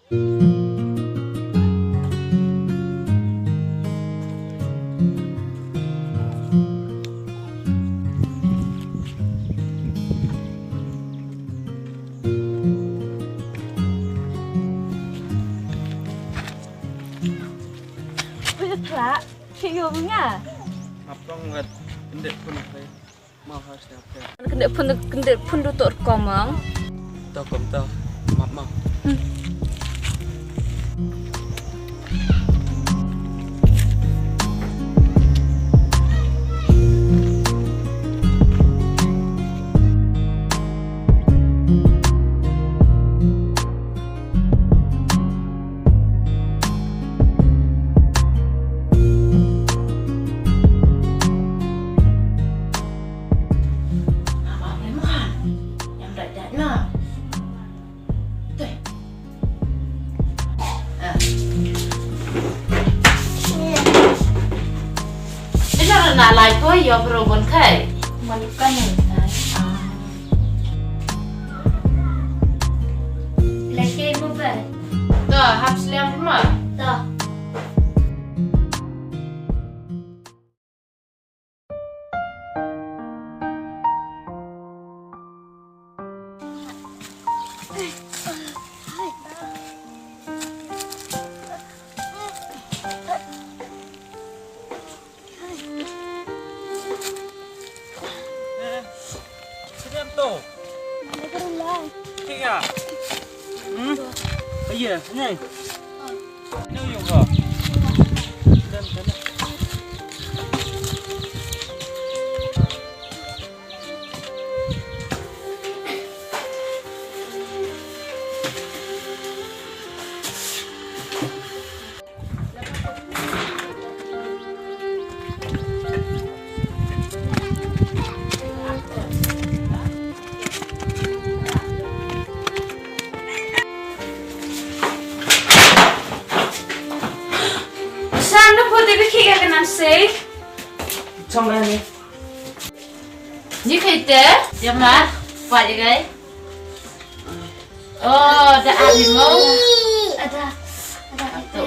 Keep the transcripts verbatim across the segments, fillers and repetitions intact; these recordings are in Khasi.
Phi ïa thlak, phi ïoh nga. Ngap tong ngat, kyndit phone phi. Mau ha sdang phi. Kyndit phone, kyndit phone ruh to rukom ang. To kum to, map mau. Ina na lai ko yo bro bon kai. Malukan ni tai. Lagi mo ba? Da, hap sliang ma. Da. Siapa tu? Mana ke rumah? Tiga. Hmm? Iya, ni. Ini juga. Dan sana. San na photo bi khika kanan sei. Chong ani. Ni khaite, jamar, pa jagai. Oh, da abi mo. Ada, ada, ada.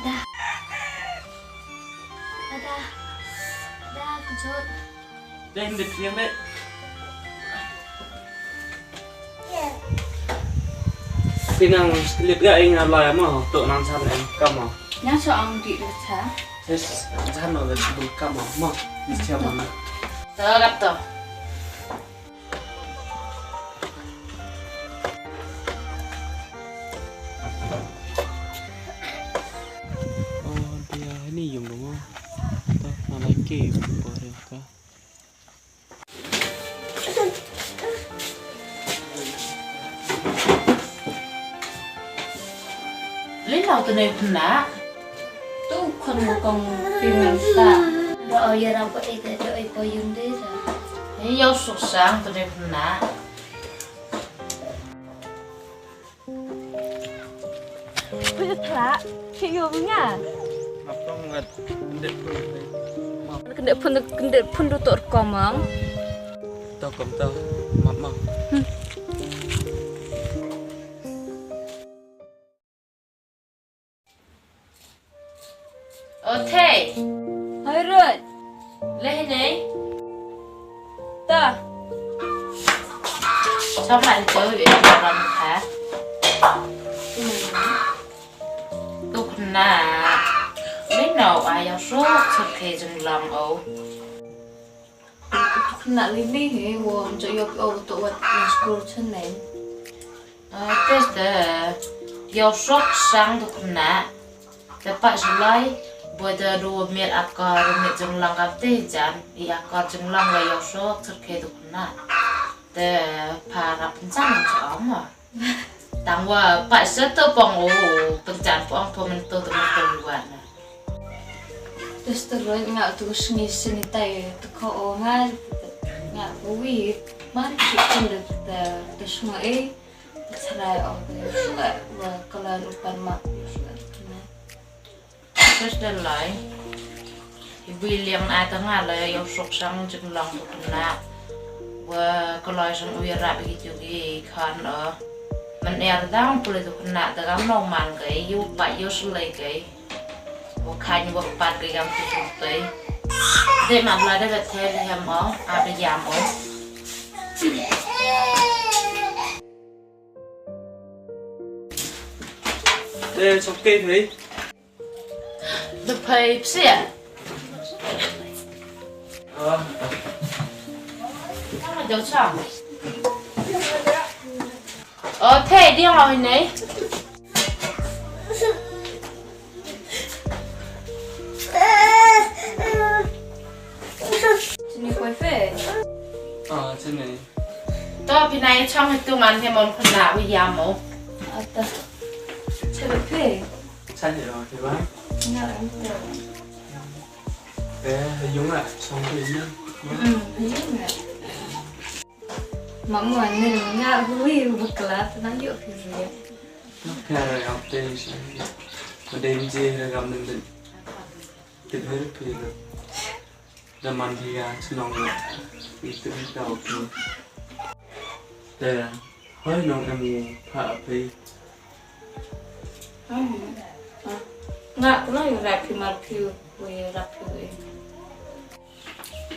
Da. Ada. Da, kejut. Da, yang bet, yang bet. Pinang sekelit ga ing alai mo, tu nang san em, kamu. Yang so ang di desa. Yes, san mo, kamu, mo, di siapa mo. Tu, kap tu. Oh, dia ini yung mo. Tah, na laki yung ko rin ka. Lei na u tnai u khynnah. Tu khun u kong phi mynta. Ba o ïarap ko ite do i po yung de ra. Ïa u suk sang tnai u khynnah. Phi ïa thlak, phi ïoh nga. Ngap tong ngat, kyndit phone phi. Kyndit phone, kyndit phone ruh to rukom ang. To kum to, map mau. O thei. Hai rut. Leh nei. Ta. Sa ma ni to ye ram ha. Tu khynnah. Lei no a ïa suk suk ke jinglang o. Khynnah lei ne he, wa njo ïoh phi o to wat na skul chen ne. Ah, te te ïoh suk sang tu khynnah. Te pa shu lai ba da du miet akar miet jinglang kam te jan. I akar jinglang wa ïoh suk suk ke tu khynnah. Te pa rap jan njo ma. Tang wa pa sa to pong o, pynjan pong pong to to to wa na. Tes to ro nga tu sngi sini tai to ko o nga nga wi mar ki kin de de sunga e. Sarai o de sunga wa kala rupan ma sunga na. Tes da lai. Ibu liang ai ta nga la ïoh suk sang jinglang tu khynnah. Wa ka lai sang u ïarap ïa ki tu ki khan o. An er dang pule tu kena da gam nong man kai, yu pa yu sulai kai. Wo kan wo pat kai gam tu tu kai. De man la de bete le hem o, a de yam o. De, it's okay, hey. Dupei psia. Ah. Tama jauh sang. Oh, te dia mau ini. Sini kue fe. Ah, sini. To pinai chong itu man he mon kena wi yamo. Ata. Chebe fe. Chani lo, di ba? Nga ram to. Eh, yung ah, song ko yun. Hmm, yung ah. Mama ni nga hui bakla na yo phi. Kare update. Madem je re gam nen den. Tip her phi. Da man phi ya chnong ya. Itu ka update. Da hoi nong em pha phi. Nga kena ïarap phi mar phi, u ïarap phi.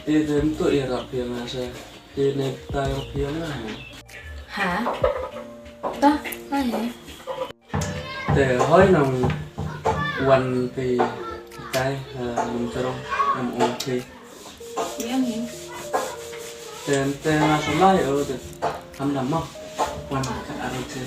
Te te ntu ïarap phi nga sa. Te ne ta ïarap phi nga. Ha? Ta, ha ye. Te hoi nong wan phi tai, eh, nong terong, nong ong phi. Yang ni. Te, te nga sa lai, oh, te. Ham dam mo. Wan ka arut te.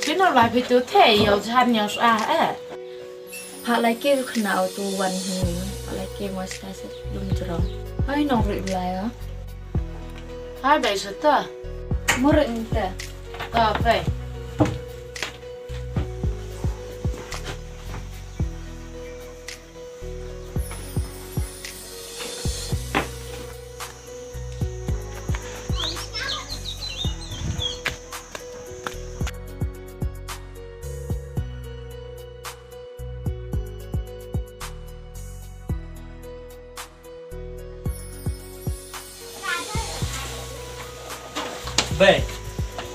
Phi nang lai phi tu te ïoh jan ïoh sah eh. Pha lai ke khynnah tu wan hi. Pha lai ke mo sta se lum jrong. Hai nong ri lai ah. Hai bai sa ta. Mo ri ni ta. Ta pai. Bei,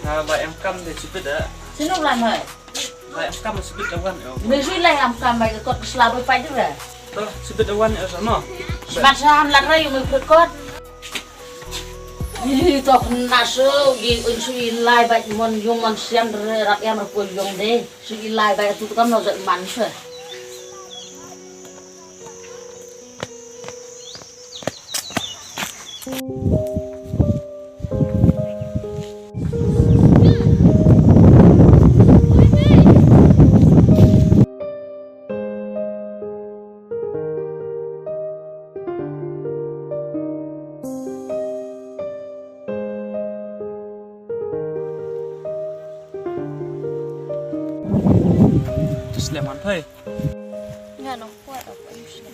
nga ba em kam de chibit da. Sino lam hai? Ba em kam chibit da wan yo. Me sui lai em kam bai ka kot sla bai pai de. To chibit da wan yo sa no. Smat sa ham lat rai me kot. Ih, to kena so, gi un sui lai bai mon yung mon siam de rap em ko yung de. Sui lai bai tu kam no jat man sa. Slem man phai. Nga nong kwah da kwah yu slem.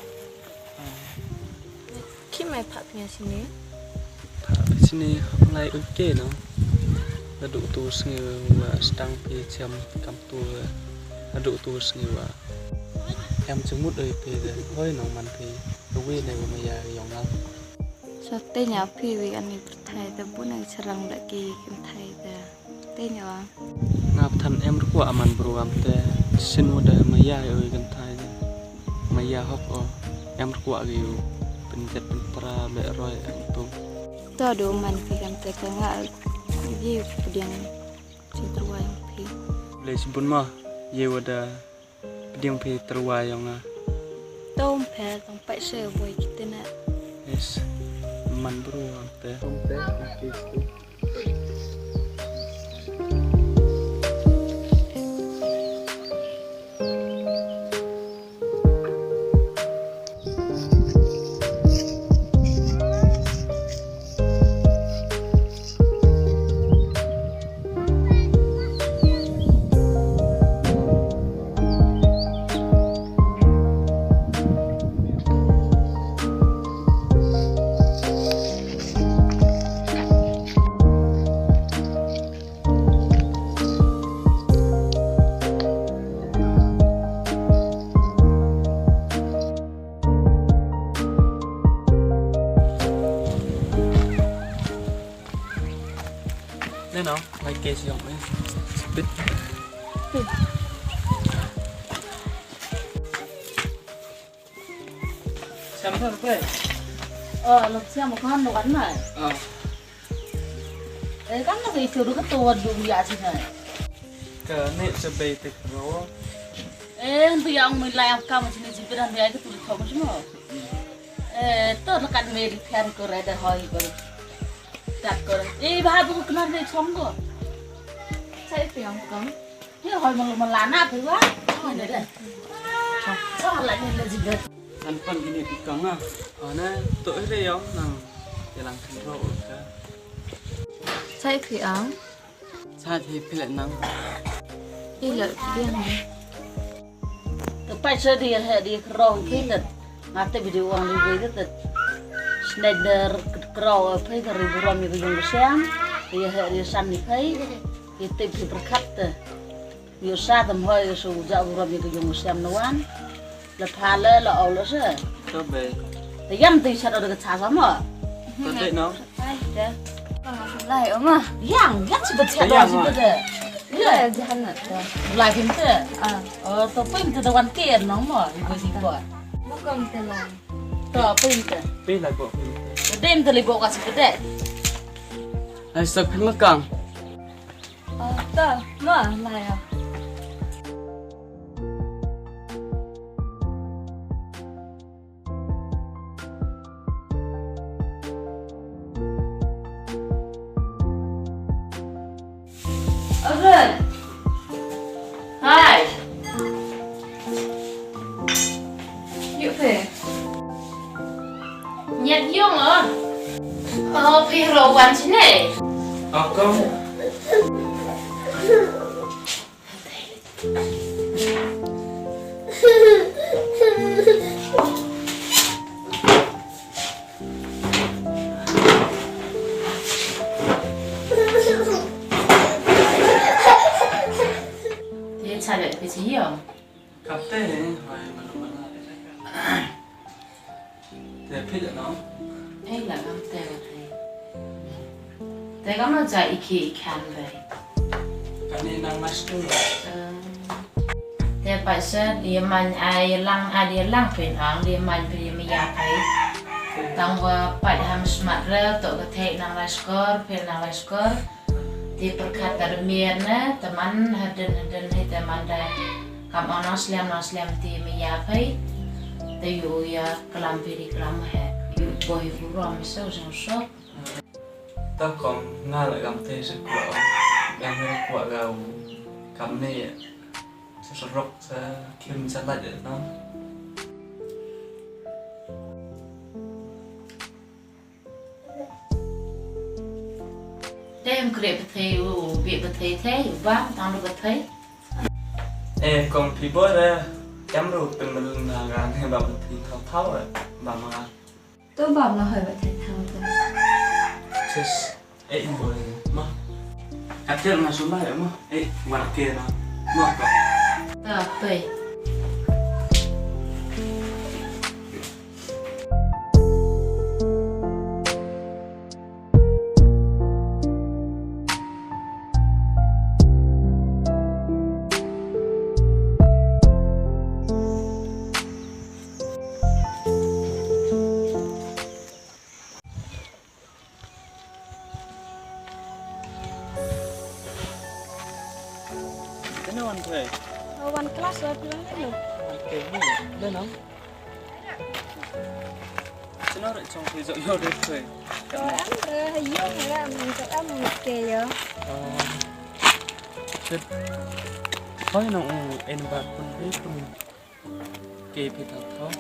Ki mai phah phi nga sini. Phah phi sini hap ngai u ke no. Haduh tu sngi wa stang phi cham kam tu. Haduh tu sngi wa em jingmut oi phi de. Hoi nong man phi. Uwi ne wa maya yong ngal. Sa te nya phi wi ani pyrthai te bun ai charang da ki kynthai te. Te nya wa. Nga pthan em rkwa aman bru am te. Sin wa da maya oi kynthai te. Maya hok o. Em rkwa gi u. Pynjet pynpra be roi em tum. To do man phi kam te ka nga. Ye pdiang. Chin tyrwa yong phi. Le sibun ma. Ye wa da. Pdiang phi tyrwa yong nga. Tom phe tong pai se boi kitene. Yes. Man bru am te. Tom phe. Ke siang, eh. Speed. Siang tu, apa? Oh, lo siang mo kan lo kan mai. Ah. Eh, kan lo itu ru ketua du ya sih mai. Ka ne sebai te kro. Eh, tu yang mai lai kam sini jipiran dia ke tu kau semua. Eh, to na kan me ri pher ko re da hoi ko. Tat ko. Eh, ba bu kena de chong ko. Sai piang ko. Ye hoi mo mo lana pe wa. Hoi ne de. Chong la ni le jiga. An pan gini pi kang ah. Ana to re yo nang. Ye lang kan ro ka. Sai piang. Sa thi phi leh nang. I leh biang. Te pai sa di he di krong phi te. Nga te video wang di phi te. Sneak der krong phi te ri burom ïa ka yung ka sem. Ïa he ri san di phi. Ïa te phi pyrkhat te. Ïa sa te mhoi ïa su ja burom ïa ka yung ka sem na wan. La pha le la au la se. To be. Te yam te sa da ka cha sa mo. To te no. Hai te. Lai oma. Yang, yang si bete yang si bete. Iya, jahan na to. Lai pin te. Ah. Oh, to pin te da wan ke no mo, ibu si ko. Mo kom te lai. To pin te. Pin la ko pin. Dem te li bo ka si bete. Ai sa pin ma kang. Oh, to, mo, lai. Alright. Hai. Yu phi. Nyat yung oh. Oh, phi ro wan sini. Ako. Te cha le pe chi yo. Kap te, hai, malu mana. Te phi la no? Ei la kam te la te. Te kam la ja i ki i kan be. Kan ni nang mas tu la. Te pa se di man ai lang ai di lang pin ang di man pin mi ya pai. Tang wa pa ham smat re to ka te nang lai skor pin nang lai skor. Te pyrkhat ka demian ne te man hadin hadin hai te man da kam ong nang slem nang slem te mi ya pai. Te yu ya klam phi di klam he yu boi burom so so so. Ta kom nga la kam te se kwah yang he kwah ga u kam ne sa serok sa kim sa lait no. Te em kre bethei u bi bethei te u ba tang du bethei. Eh kong phi bor eh em ru pynmel na ga ne ba bethei thau thau eh ba ma. To ba ma hoi bethei thau thau. Sis eh bor ma. Atel na sumba eh ma eh war ke na ma ka. Ta pei. Tene wan phe. Oh, wan class wa phi wan lo. Wan ke ni. Le nang. Tene re chong phe jok yo de phe. Oh, am re yo re am jok am ke yo. Oh. Tip. Hoi nang u en ba kun de kun. Ke phi thang thang.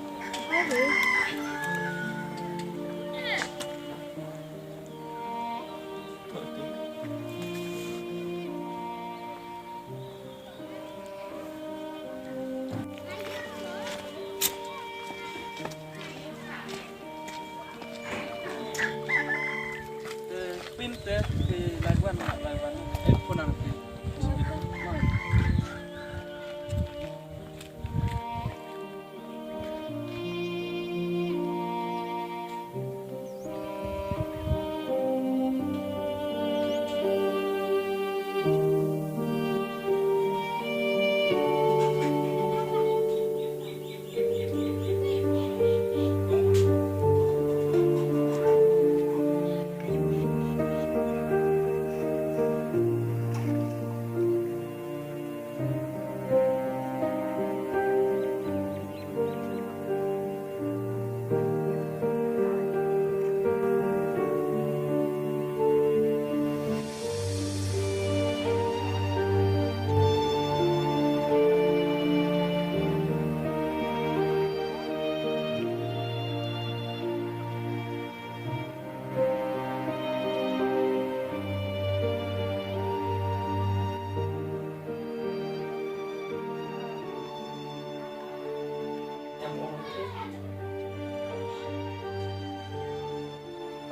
Pin te, phi lai wan, lai wan. Eh, phone ang phi.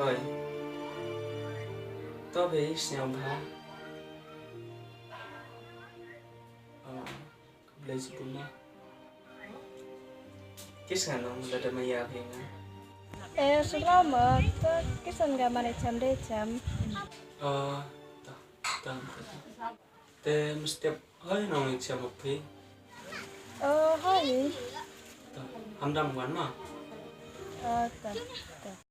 Oi. To phi sngewbha. Oh, khublei shibun mo. Ki sngewbha nong lada ma ïa phi nga. Eh, sngewbha mo, to ki sngewbha mane cham de cham. Oh, to, to, to. Te mesti hoi nong i cham phi. Oh, hoi. To, ham dam wan mo. Oh, to, to.